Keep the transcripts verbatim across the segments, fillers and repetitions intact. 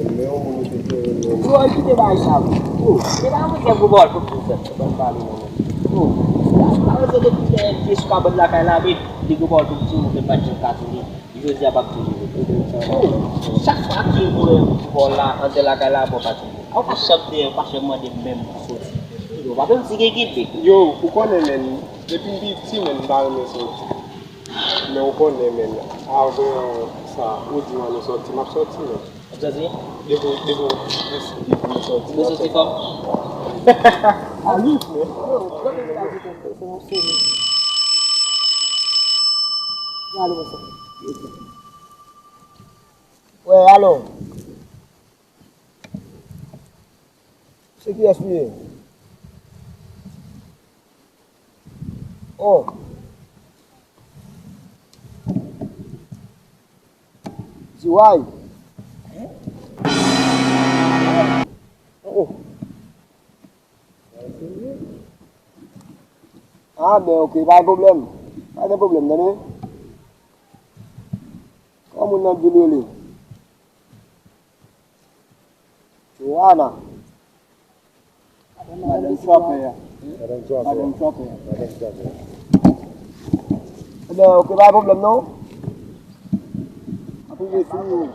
menm, men yon moun ou te jere menm. Yo, kite bagay sa, bro. Bro, se pa mwen ki gen gwo pawòl pou m di w, sèl, ban m pale, non, men. Bro, pa wè se depi lè M J sou kabann lakay la, men li gen pawòl pou m di w, men m pa t janm ka di li. Jodi a p ap di li. Bro, chak fwa ke m wè m di pawòl la, anndan lakay la, bro, pa di li. Ou pa janm deyè, ou pa janm mande m menm pou soti. Yo, pa menm si gen kite. Yo, ou konnen, men, depi m piti, men, m pa renmen soti. Men ou konnen, men, avan sa, ou di m ann soti, m ap soti, men. W ap soti? Depi, depi w deside pou m soti, m ap soti. Ou soti fò? A wi, frè. Alo, bonswa. Wè, alo. Se kiyès ou ye? Oh. Diway. Ah, ben, ok, pa gen pwoblèm. Pa gen pwoblèm, tande? Kòman moun nan di l rele? Joana. Madanm Chopper a. Madanm Chopper. Madanm Chopper. Madanm Chopper. Ebyen, ok, pa gen pwoblèm non. Ap rive sou ou.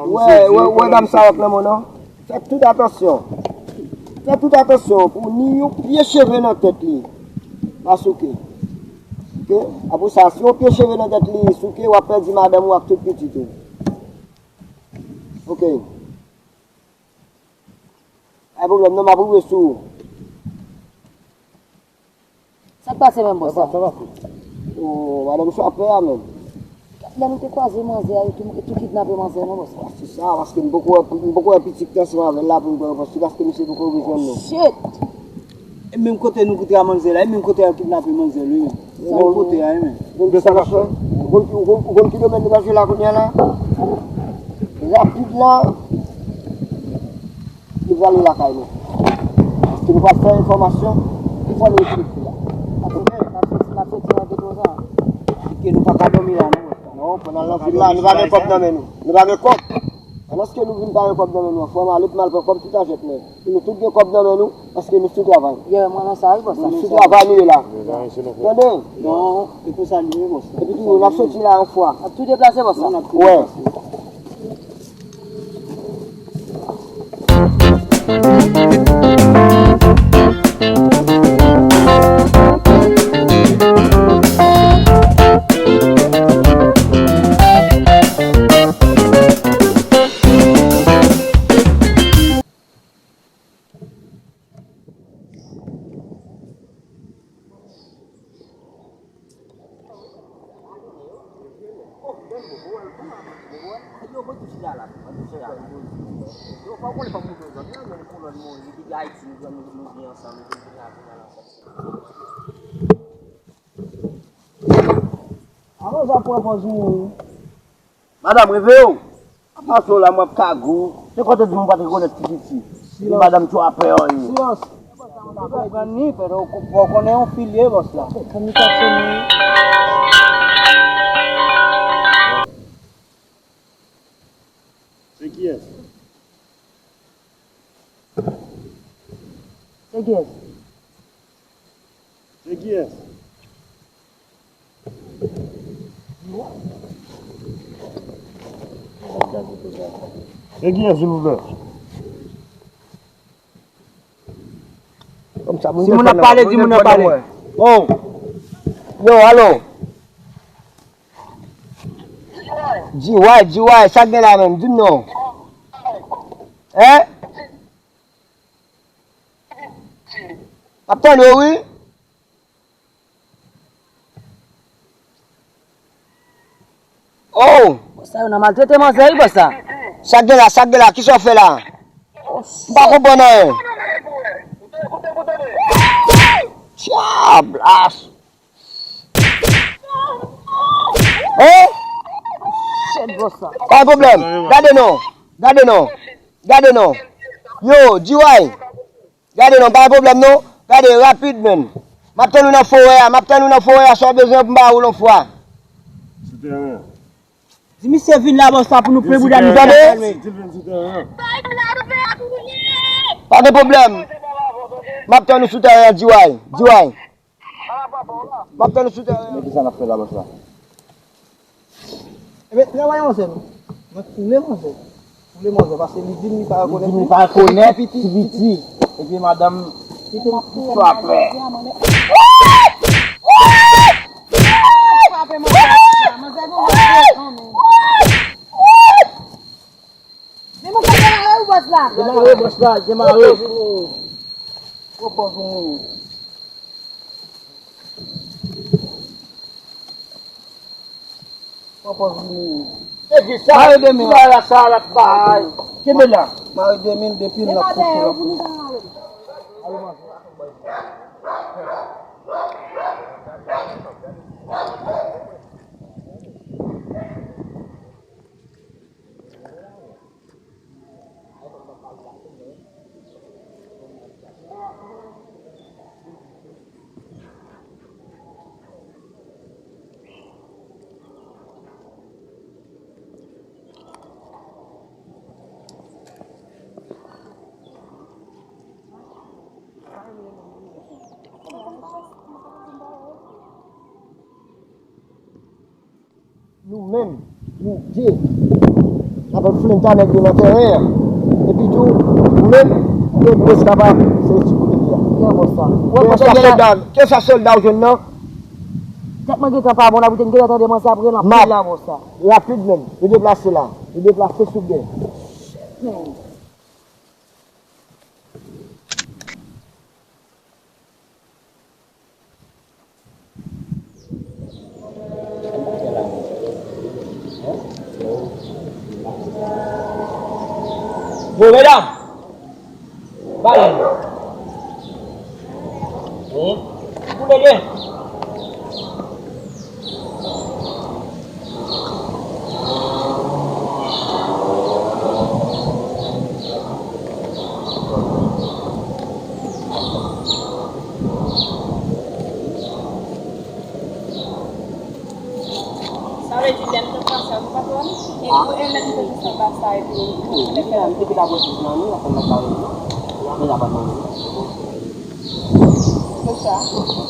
Wè, wè, wè dam sa ak nan men w nan. Fè tout atansyon. Fè tout atansyon pou ni yon pye cheve nan tèt li pa souke. Ok? Apre sa, si yon pye cheve nan tèt li souke, w ap pèdi madanm ou ak tout pitit ou. Ok. Pa gen pwoblèm non, m ap rive sou ou. Sa k pase menm, bòs la? Sa pa, sa pa. Oh, madanm Chopper a menm. Lè nou te kwaze manzè a, yo tou, yo tou kidnape manzè non, bòs la. Se sa, paske m poko wè, m poko wè pitit ansanm avè l la pou m pran repons li, paske misye poko rijwenn nou. Shit! E menm kote nou kote a manzè la, e menm kote a yo kidnape manzè l, wi, men. Sa l pote a, wi, men. Ou konn sa n ap fè? Ou konn, ou konn, ou konn ki domèn nou pral jwe la kounye a la? Rapid la, nou prale lakay nou. Paske nou pral fè enfòmasyon, nou pral retire fi a. N ap soti, n ap soti nan geto sa. Ke nou pa ka dòmi la, non. Non, pandan n al nan vil la, nou pa gen kòb nan men nou. Nou pa gen kòb. Pandan ke nou vin pa gen kòb nan men nou, fò m ale pou m al pran kòb tout a jèt mwen. E nou tout gen kòb nan men nou, paske nou sou travay. Yè, mwen nan sa, wi, bòs la. Nou sou travay nou ye la. Tande? Non, e konsa li ye, bòs la. Epi tou, n ap soti la yon fwa. N ap tou deplase, bòs la. Wè. Alò, sa pran pòz ou. Madanm, reveye w! Ap pase w la, m ap kagou. Se kote di m pa t rekonèt ti piti. Silans. Madanm Chopper an ye. Silans. Ou konprann ni, pètèt ou ko-, ou konnen yon fi l ye, bòs la. Kominikasyon ni. Se kiyès? Se kiyès? Se kiyès? Se kiyès, silvouplè? Si moun ap pale, di moun nan pale. Oh. Yo, alo. G Y, G Y, sa k gen la menm? Di m non. Hein? M ap tande w, wi. Oh! Bòs la, yo nan maltrete manzè, wi, bòs la. Sa k gen la, sa k gen la, kisa w fè la? M pa konprann anyen. Dyablas! Hein? Shit, bòs la. Pa gen pwoblèm. Gade non. Gade non. Gade non. Yo, G Y. Gade non, pa gen pwoblèm non. Gade, rapid, menn. M ap tann ou nan forè a, m ap tann ou nan forè a, sa w bezwen pou m ba ou l yon fwa. Sou teren an. Di misye vin la, bòs la, pou nou plen bouda nou. Tande? Di l vin sou teren an. Pa gen pwoblèm. M ap tann ou sou teren an, G Y. G Y. M ap tann ou sou teren an. Men kisa n ap fè la, bòs la? Ebyen, travay manzè nou. Mwen koule manzè. Koule manzè, paske li di m li pa rekonèt. Li di m li pa rekonèt, ti piti. Epi madanm frape. Frape manzè, manzè gon manzè kanmenm. Men manzè demare wi bòs la. Demare bòs la, demare. Pran pòz ou mouri. Pran pòz ou mouri. Pran pòz ou mouri. E di sa, ti bagay la sa la bay. Kenbe la. Mare de mil depi l ap kouche l ap kouche. Nou menm, nou de, n ap flenn ta nèg yo nan tèren an. Epi tou, nou menm, nou menm nou eskava, se ti kote li a. Gen bò sa. Wè, kè sa sòlda, kè sa sòlda w jwenn nan? Tèt mwen gentan pa bon la, pou te n gentan tande manzè ap rele anpil la bò sa. Rapid menm, yo deplase la. Yo deplase sou bè. Bon, medam, ba yo. Wi. Pou lede. Sa vle di lè m te pran sa pou patwon, e pou e lè m te jis anba sa epi ou te fè. Depi la pran dis nan nou, la fè m pa rele. Deja pa nan nou. Se sa.